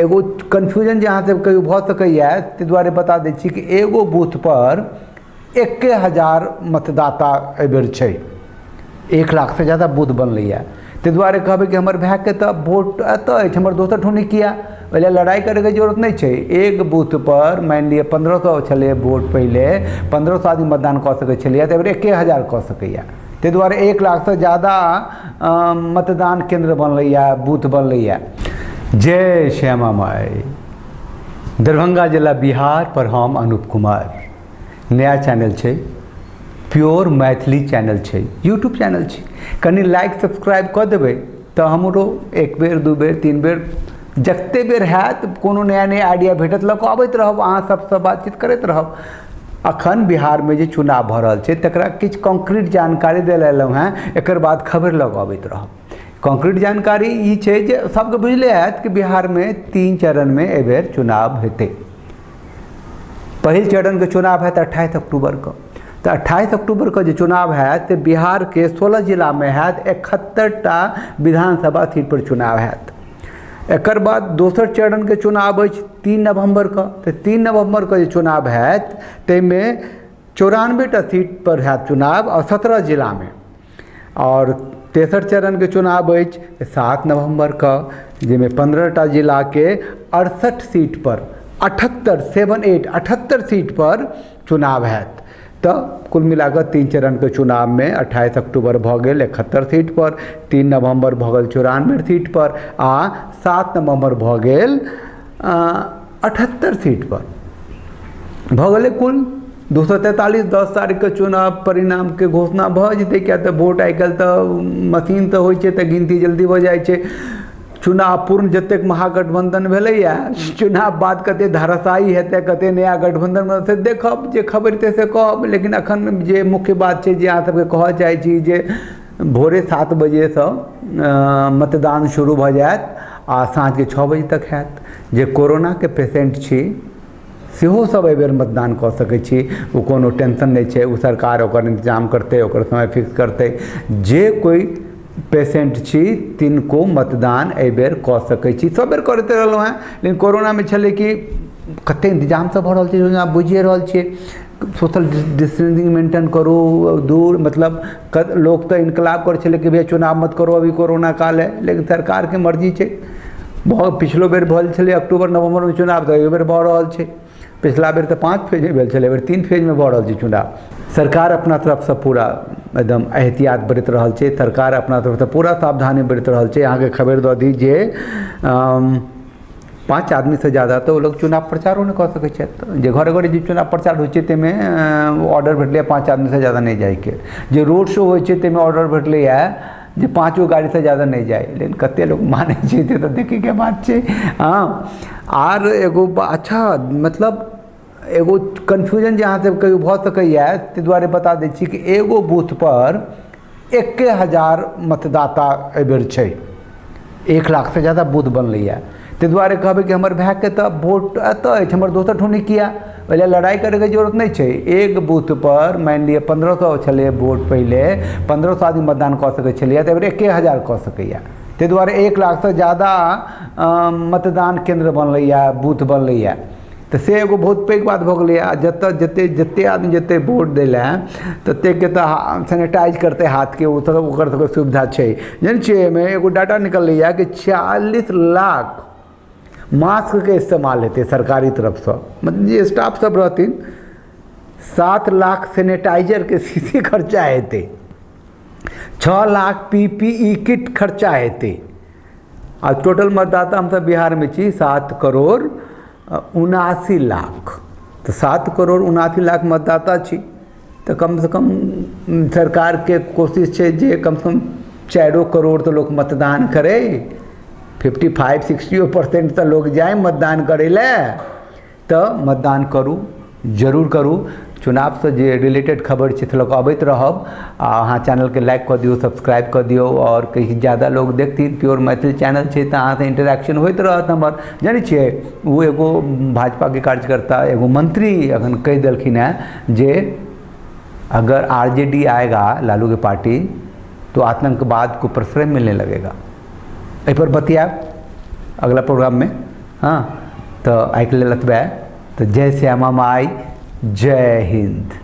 एगो कन्फ्यूजन जे अहाँ सबके कहियो भऽ सकैए, ताहि दुआरे बता दै छी कि एगो बूथपर 1000 मतदाता एहिबेर छै। 1 लाखसँ ज्यादा बूथ बनलैए। ताहि दुआरे कहबै कि हमर भायके तऽ वोट एतऽ अछि, हमर दोसर ठाम किया, ओहि लए लड़ाइ करैके जरूरत नहि छै। एक बूथपर मानि लिअ 1500 छलै वोट, पहिले 1500 आदमी मतदान कऽ सकै छलैए, तऽ एहिबेर 1000 कऽ सकैए। ताहि दुआरे 1 लाखसँ ज्यादा मतदान केन्द्र बनलैए, बूथ बनलैए। जय श्यामा माई। दरभंगा जिला बिहार पर हम अनूप कुमार। नया चैनल छै, प्योर मैथिली चैनल छै, यूट्यूब चैनल छै। कनि लाइक सब्सक्राइब कऽ देबै तऽ हमरो एक बेर, 2 बेर, 3 बेर, जते बेर हैत कोनो नया नया आइडिया भेटत लऽ कऽ अबैत रहब, अहाँ सबसँ बातचीत करैत रहब। अखन बिहारमे जे चुनाव भऽ रहल छै तकरा किछु कॉन्क्रीट जानकारी दै लए एलहुँ हेँ, एकर बाद खबरि लऽ कऽ अबैत रहब। कॉन्क्रीट जानकारी ई छै जे सबके बुझले हैत कि बिहारमे 3 चरणमे एहिबेर चुनाव हेतै। पहिल चरणके चुनाव हैत 28 अक्टूबरके। तऽ 28 अक्टूबरके जे चुनाव हैत से बिहारके 16 जिलामे हैत, 71टा विधानसभा सीटपर चुनाव हैत। एकर बाद दोसर चरणके चुनाव अछि 3 नवम्बरके। तऽ 3 नवम्बरके जे चुनाव हैत ताहिमे 94टा सीटपर हैत चुनाव आओर 17 जिलामे। आओर तेसर चरणके चुनाव अछि 7 नवम्बरके, जाहिमे 15टा जिलाके 68 सीटपर 78 7 8 78 सीटपर चुनाव हैत। तऽ कुल मिलाकऽ 3 चरणके चुनावमे 28 अक्टूबर भऽ गेल 71 सीटपर, 3 नवम्बर भऽ गेल 94 सीटपर आ 7 नवम्बर भऽ गेल 78 सीटपर। भऽ गेलै कुल 243। 10 तारीखके चुनाव परिणामके घोषणा भऽ जेतै, किया तऽ वोट आइ काल्हि तऽ मशीन तऽ होइ छै तऽ गिनती जल्दी भऽ जाइ छै। चुनाव पूर्ण जतेक महागठबंधन भेलैए, चुनाव बाद कते धराशायी हेतै, कते नया गठबंधन बनतै देखब, जे खबर हेतै से कहब। लेकिन अखन जे मुख्य बात छै जे अहाँ सबके कहऽ चाहै छी जे भोरे 7 बजेसँ मतदान शुरू भऽ जायत आ साँझके 6 बजे तक हैत। जे कोरोनाके पेशेंट छी सेहो सब एहिबेर मतदान कऽ सकै छी, ओ कोनो टेंशन नहि छै, ओ सरकार ओकर इंतजाम करतै, ओकर समय फिक्स करतै। जे कोइ पेशेंट छी तिनको मतदान एहिबेर कऽ सकै छी। सब बेर करैत रहलहुँ हेँ, लेकिन कोरोनामे छलै कि कते इंतजाम सब भऽ रहल छै, जेना बुझिए रहल छियै, सोशल डिस्टेंसिंग मेंटेन करू, दूर, मतलब लोक तऽ इनकलाब करै छलै कि भैया चुनाव मत करो, अभी कोरोना काल है, लेकिन सरकारके मर्जी छै। बहुत पिछलो बेर भऽ छलै अक्टूबर नवम्बरमे चुनाव, तऽ एहि बेर भऽ रहल छै। पिछला बेर तऽ 5 फेजमे भेल छलै, एहि बेर 3 फेजमे भऽ रहल छै चुनाव। सरकार अपना तरफसँ पूरा एकदम एहतियात बरति रहल छै, सरकार अपना तरफसँ पूरा सावधानी बरति रहल छै। अहाँके खबरि दऽ दी जे 5 आदमीसँ ज्यादा तऽ ओ लोग चुनाव प्रचारो नहि कऽ सकै छथि। जे घरे घरे जे चुनाव प्रचार होइ छै ताहिमे ऑर्डर भेटलैए 5 आदमीसँ ज्यादा नहि जाइके। जे रोड शो होइ छै ताहिमे ऑर्डर भेटलैए जे 5 गो गाड़ीसँ ज्यादा नहि जाइ। लेकिन कते लोक मानै छै से तऽ देखैके बात छै। हँ, आर एगो अच्छा, मतलब एगो कन्फ्यूजन जे अहाँ सबके कहियो भऽ सकैए ताहि दुआरे बता दै छी कि एगो बूथपर 1000 मतदाता एहिबेर छै। 1 लाखसँ ज्यादा बूथ बनलैए। ताहि दुआरे कहबै कि हमर भायके तऽ वोट एतऽ अछि, हमर दोसर ठाम किया, ओहि लए लड़ाइ करैके जरूरत नहि छै। एक बूथपर मानि लिअ 1500 छलै वोट, पहिले 1500 आदमी मतदान कऽ सकै छलैए, तऽ एहिबेर 1000 कऽ सकैए। ताहि दुआरे 1 लाखसँ ज्यादा मतदान केन्द्र बनलैए, बूथ बनलैए। तऽ से एगो बहुत पैघ बात भऽ गेलैए। आ जतऽ जते जते आदमी जते वोट दै लए ततेकके तऽ सैनिटाइज करतै हाथके, ओ तऽ ओकर सबके सुविधा छै। जानै छियै, एहिमे एगो डाटा निकललैए कि 46 लाख मास्कके इस्तेमाल हेतै सरकारी तरफसँ, मतलब जे स्टाफ सब रहथिन। 7 लाख सैनिटाइजरके शीशी खर्चा हेतै, 6 लाख PPE किट खर्चा हेतै। आ टोटल मतदाता हमसब बिहारमे छी 7 करोड़ 79 लाख। तऽ 7 करोड़ 79 लाख मतदाता छी, तऽ कमसँ कम सरकारके कोशिश छै जे कमसँ कम 4 करोड़ तऽ लोक मतदान करै, 55-60% तऽ लोक जाय मतदान करै लए। तऽ मतदान करू, जरूर करू। चुनावसँ जे रिलेटेड खबर छै से लऽ कऽ अबैत रहब। आ अहाँ चैनलके लाइक कऽ दियौ, सब्सक्राइब कऽ दियौ आओर कहीं ज्यादा लोग देखथिन। प्योर मैथिल चैनल छै तऽ अहाँसँ इंटरेक्शन होइत रहत हमर। जानै छियै, ओ एगो भाजपाके कार्यकर्ता, एगो मंत्री अखन कहि देलखिन हेँ जे अगर RJD आएगा, लालू के पार्टी, तो आतंकवाद को प्रश्रय मिलने लगेगा। एहिपर बतियाब अगला प्रोग्राममे। हँ, तऽ आइके लेल एतबे। तऽ जय श्यामा माइ, जय हिन्द।